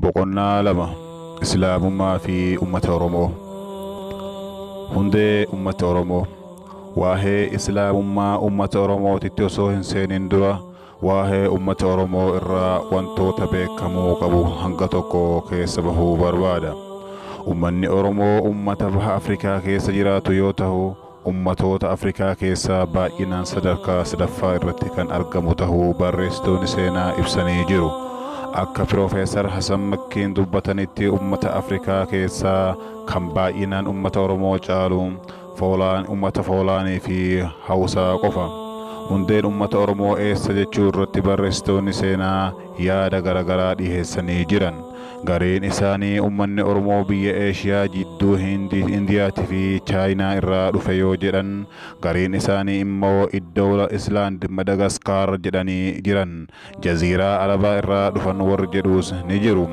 Boqonnaa 2 Islaamummaa fi Ummata Oromoo. Hundee Ummata Oromoo. Waa'ee Islaamummaa Ummata Oromootitti osoo hin seenin dura waa'ee Ummata Oromoo irraa wantoota beekamuu qabu hanga tokko keessa bahuu barbaada. Ummanni Oromoo ummata baha Afrikaa keessa jiraatu yoo ta'u, ummatoota Afrikaa keessaa baay'inaan sadarkaa sadaffaa irratti kan argamu ta'uu barreessitoonni seenaa ibsanii jiru. Akka Piroofeesar Hasan Makkiin dubbatanitti ummata Afrikaa keessaa kan baay'inaan ummata Oromoo caalu foolaan ummata Foolaanii fi Hawusaa qofa. Hundeen ummata Oromoo eessa jechuu irratti barreessitoonni seenaa yaada garaagaraa dhiheessanii jiran. Gareen isaanii ummanni Oromoo biyya Eeshiyaa jidduu Indiyaatii fi Chaayinaa irraa dhufe yoo jedhan, gareen isaanii immoo iddoo Islaand Madagaskaar jedhanii jiran. Jaziiraa Arabaa irraa dhufan warri jedhus ni jiru.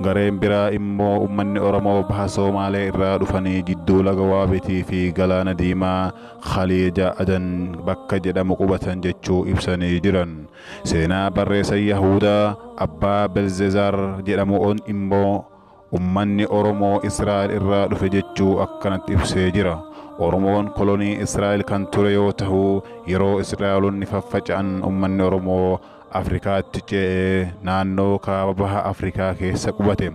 Gareen biraa immoo ummanni Oromoo baha Soomaalee irraa dhufanii jidduu laga Waabitii fi Galaana Diimaa Khaliija Adan bakka jedhamu qubatan jechuu ibsanii jiran. Seenaa barreessa Yahudaa Abbaa Belzezaar jedhamu immoo ummanni Oromoo Israa'el irraa dhufe jechuu akkanatti ibsee jira. Oromoon kolonii Israa'el kan ture yoo ta'u, yeroo Israa'elonni faffaca'an ummanni Oromoo Afrikaatti ce'ee naannoo kaaba baha Afrikaa keessa qubate.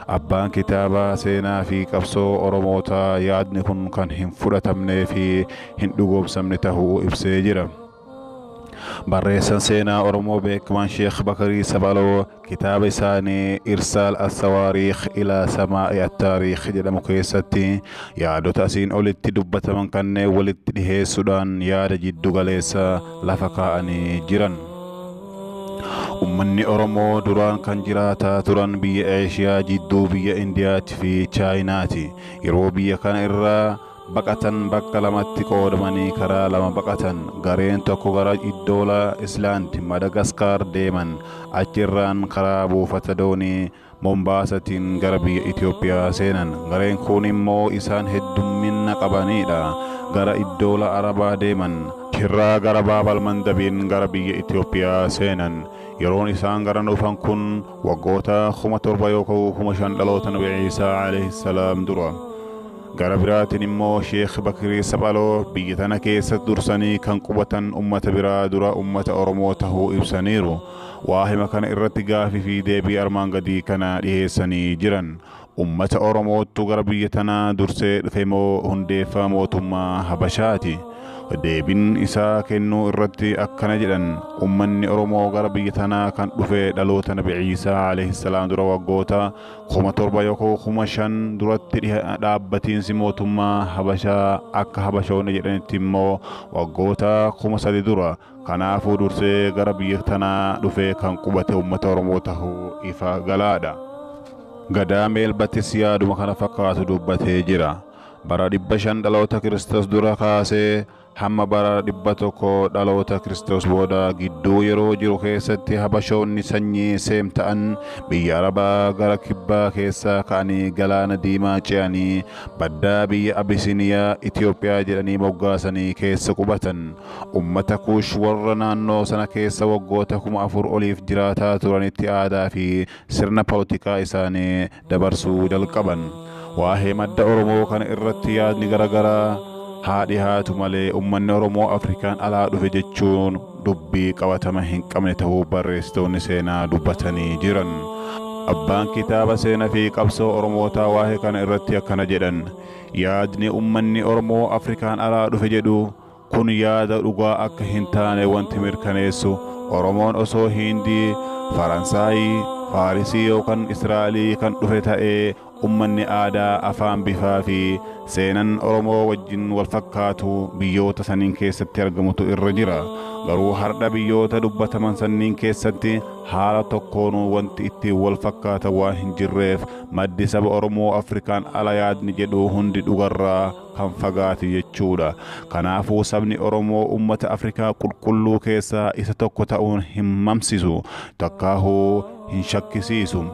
Abbaan kitaabaa seenaa fi qabsoo Oromootaa yaadni kun kan hin fudhatamnee fi hin dhugoomsamne ta'uu ibsee jira. Barreessaan seenaa Oromoo beekamaan Sheekh Bakarii Sabaloo kitaaba isaanii Irsaal Assawaariikh ilaa Samaa'i Attaariikh jedhamu keessatti yaadota asiin olitti dubbataman kanneen walitti dhiheessuudhaan yaada jiddu galeessa lafa kaa'anii jiran. Ummanni Oromoo duraan kan jiraataa turan biyya Eeshiyaa jidduu biyya Indiyaatii fi Chaayinaati. Yeroo biyya kana irraa baqatan bakka lamatti qoodamanii karaa lama baqatan. Gareen tokko gara iddoola Islaand Madagaskaar deeman. Achirraan karaa buufata doonii Mombaasatiin gara biyya Itoophiyaa seenan. Gareen kun immoo isaan heddummina qabanidha. Gara iddoola Arabaa deeman. Achirraa gara Baabal Mandabiin gara biyya Itoophiyaa seenan. Yeroon isaan gara dhufan kun waggoota 7,000 yookaan 5,000 dhaloota Nabi Iisaa alayhi salaam dura. Gara biraatiin immoo Sheekh Bakirii Saphaloo biyya tana keessa dursanii kan qubatan ummata biraa dura ummata Oromoo tahuu ibsaniiru. Waahima kana irratti gaafii fi deebii armaan gadii kana dhiheessanii jiran. Ummata Oromoottu gara biyya tanaa dursee dhufe moo hundeeffama mootummaa Habashaati? Deebiin isaa kennuu irratti akkana jedhan. Ummanni Oromoo gara biyya tanaa kan dhufe dhaloota Nabi Iisaa alayhi salaam dura waggoota 7,000 yookaan 5,000 duratti dhaabbatiinsi mootummaa Habashaa akka Habashoonni jedhanitti immoo waggoota 3,000 dura. Kanaafuu dursee gara biyya tanaa dhufe kan qubate ummata Oromoo tahuu ifa galaadha. Gadaa Meelbattis yaaduma kana fakkaatu dubbatee jira. Bara 500 dhaloota Kiristoos dura kaasee hamma bara 100 dhaloota Kiristoos booda gidduu yeroo jiru keessatti Habashoonni sanyii Seem ta'an biyya Arabaa gara kibbaa keessaa ka'anii galaana diimaa ce'anii baddaa biyya Abisiniyaa Itoophiyaa jedhanii moggaasanii keessa qubatan. Ummata Kuush warra naannoo sana keessa waggoota 4,000 oliif jiraataa turanitti aadaa fi sirna polotikaa isaanii dabarsuu jalqaban. Waa'ee madda Oromoo kana irratti yaadni garaagaraa haa dhihaatu malee ummanni Oromoo Afrikaan alaa dhufe jechuun dubbii qabatama hin qabne ta'uu barreessitoonni seenaa dubbatanii jiran. Abbaan kitaaba seenaa fi qabsoo Oromootaa waa'ee kana irratti akkana jedhan. Yaadni ummanni Oromoo Afrikaan alaa dhufe jedhu kun yaada dhugaa akka hin taane wanti mirkaneessu Oromoon osoo Hindii, Faransaayii, Faarisii yookaan Israa'elii kan dhufe ta'ee ummanni aadaa, afaan, bifaa fi seenan Oromoo wajjin wal fakkaatu biyyoota saniin keessatti argamutu irra jira. Garuu har'a biyyoota dubbataman sanniin keessatti haala tokkoonuu wanti ittiin wal fakkaatan waan hin jirreef maddi saba Oromoo Afrikaan ala yaadni jedhu hundi dhugarraa kan fagaate jechuudha. Kanaafuu sabni Oromoo ummata Afrikaa qulqulluu keessaa isa tokko ta'uun hin mamsisu, takkaahuu hin shakkisiisu.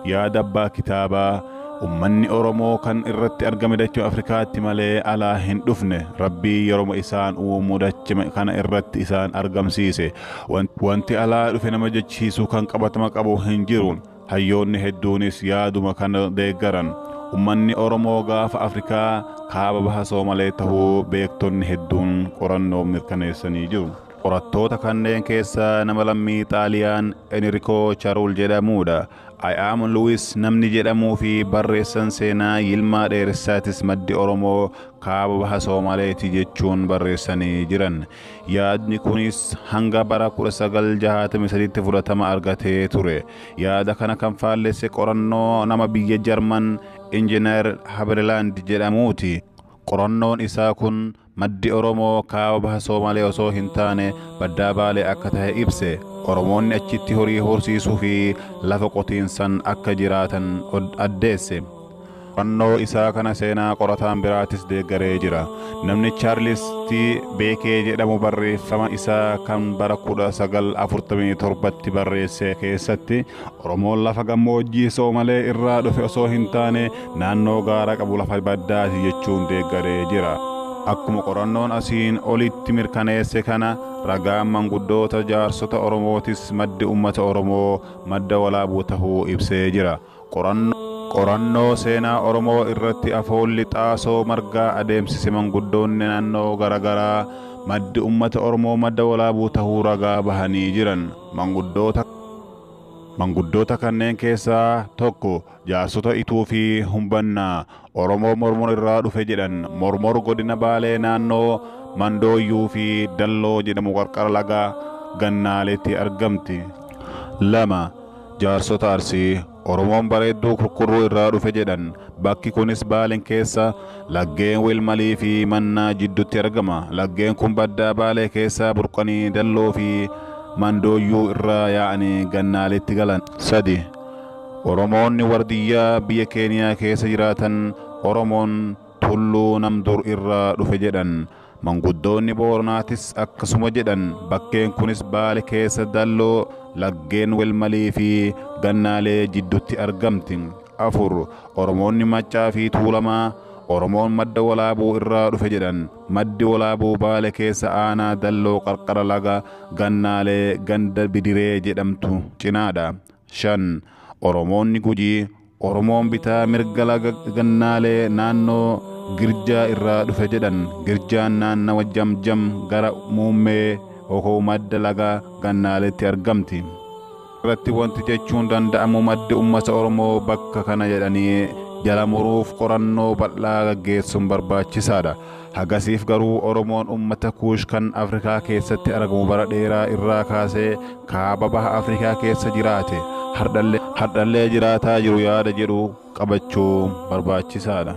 Yaada abbaa kitaabaa ummanni Oromoo kan irratti argame dachee Afrikaatti malee alaa hin dhufne. Rabbii yeroo isaan uumu dachee kana irratti isaan argamsiise. Wanti alaa dhufe nama jechiisu kan qabatama qabu hin jiru. Hayyoonni hedduunis yaaduma kana deeggaran. Ummanni Oromoo gaafa Afrikaa kaaba baha Soomalee tahuu beektonni hedduun qorannoo mirkaneessanii jiru. Qorattoota kanneen keessaa nama lammii Xaaliyaan Enrikoo Charuul jedhamudha. I am Louis namni jedhamuu fi barreessan seenaa Yilmaa Dheeressaatis maddi Oromoo kaaba baha Soomaleeti jechuun barreessanii jiran. Yaadni kunis hanga bara 1963tti fudhatama argatee ture. Yaada kana kan faallesse qorannoo nama biyya Jarman Injiinar Haberland jedhamuuti. Qorannoon isaa kun maddi Oromoo kaaba baha Soomalee osoo hin taane baddaa Baalee akka tahe ibse. Oromoonni achitti horii horsiisuu fi lafa qotiinsan akka jiraatan addeesse. Qorannoo isaa kana seenaa qorataan biraatis deeggaree jira. Namni Chaarlis T. Beekee jedhamu barreeffama isaa kan bara 1947tti barreesse keessatti Oromoon lafa gammoojjii Soomalee irraa dhufe osoo hin taane naannoo gaara qabu lafa baddaati jechuun deeggaree jira. Akkuma qorannoon asiin olitti mirkaneesse kana ragaan manguddoota jaarsota Oromootis maddi uummata Oromoo madda walaabuu tahuu ibsee jira. Qorannoo seenaa Oromoo irratti afoolli xaasoo margaa adeemsise manguddoonni naannoo garaagaraa maddi uummata Oromoo madda walaabuu tahuu ragaa bahanii jiran. Manguddoota kanneen keessaa tokko jaarsota Ituu fi Humbannaa Oromoo Mormor irraa dhufe jedhan. Mormor godina Baalee naannoo Mandooyyuu fi Dalloo jedhamu qarqara laga Gannaaleetti argamti. 2. Jaarsota Arsii Oromoon bareedduu kurkurruu irraa dhufe jedhan. Bakki kunis Baaleen keessa laggeen Wilmalii fi Mannaa jidduutti argama. Laggeen kun baddaa Baalee keessaa burqanii Dalloo fi Mandooyyuu irraa yaa'anii Gannaaleetti galan. 3. Oromoonni wardiyyaa biyya Keeniyaa keessa jiraatan Oromoon tulluu namdur irraa dhufe jedhan. Manguddoonni Booranaatis akkasuma jedhan. Bakkeen kunis Baale keessa Dalloo laggeen Welmalii fi Gannaalee jidduutti argamti. 4. Oromoonni Maccaa fi Tuulamaa Oromoon madda walaabuu irraa dhufe jedhan. Maddi walaabuu Baale keessa aanaa Dalloo qarqara laga Gannaalee ganda Bidiree jedhamtu cinaadha. 5. Oromoonni Gujii Oromoon bitaa mirga laga Gannaalee naannoo Girjaa irraa dhufe jedhan. Girjaan naannawa Jamjam gara muummee yookaan madda laga Gannaaleetti argamti. Irratti wanti jechuun danda'amu maddi uummata Oromoo bakka kana jedhanii jala muruuf qorannoo bal'aa gaggeessuun barbaachisaadha. Hagasiif garuu Oromoon uummata Kuush kan Afrikaa keessatti argamu bara dheeraa irraa kaasee kaaba baha Afrikaa keessa jiraate hardhallee jiraataa jiru yaada jedhu qabachuu barbaachisaadha.